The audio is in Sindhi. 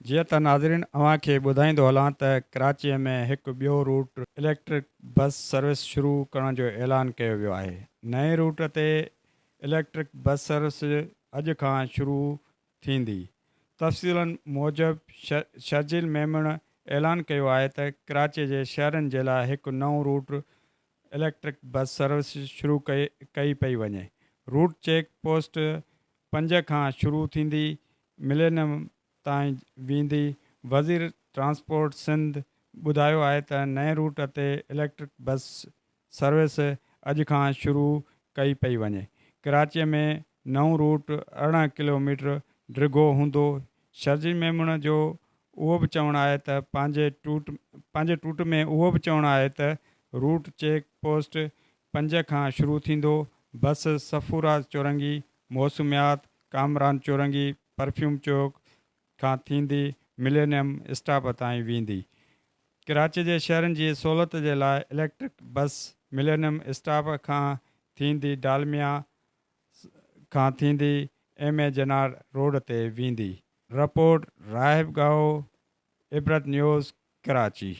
جيئن ته ناظرين اوهان کي ٻڌائيندو هلان ته ڪراچيء ۾ هڪ ٻيو روٽ اليڪٽرڪ بس سروس شروع ڪرڻ جو اعلان ڪيو ويو آهي. نئين روٽ تي اليڪٽرڪ بس سروس اڄ کان شروع ٿيندي. تفصيلن موجب شرجيل ميمڻ اعلان ڪيو آهي ته ڪراچي جي شهرين جي لاء هڪ نئون روٽ اليڪٽرڪ بس سروس شروع ڪئي پئي وڃي. روٽ چيڪ پوسٽ پنج کان شروع ٿيندي ملينم تائين ويندي. وزير ٽرانسپورٽ سنڌ ٻڌايو آهي ته نئين روٽ تي اليڪٽرڪ بس سروس اڄ کان شروع ڪئي پئي وڃي. ڪراچيء ۾ نئون روٽ 18 ڪلو ميٽر ڊگهو هوندو. شرجيل ميمڻ جو اهو به چوڻ آهي ته پنهنجي ٽوٽ پنهنجي ٽوٽ ۾ اهو به چوڻ آهي ته روٽ چيڪ پوسٽ پنج کان شروع ٿيندو، بس صفورا چورنگي، موسميات، ڪامران چورنگي، پرفيوم چوڪ کان ٿيندي ملينيم اسٽاپ تائين ويندي. ڪراچي جي شهرين جي سهولت جي لاء اليڪٽرڪ بس ملينيم اسٽاپ کان ٿيندي ڊالميا کان ٿيندي ايم اي جناح روڊ تي ويندي. رپورٽ، راهب ڳاهو، عبرت نيوز، ڪراچي.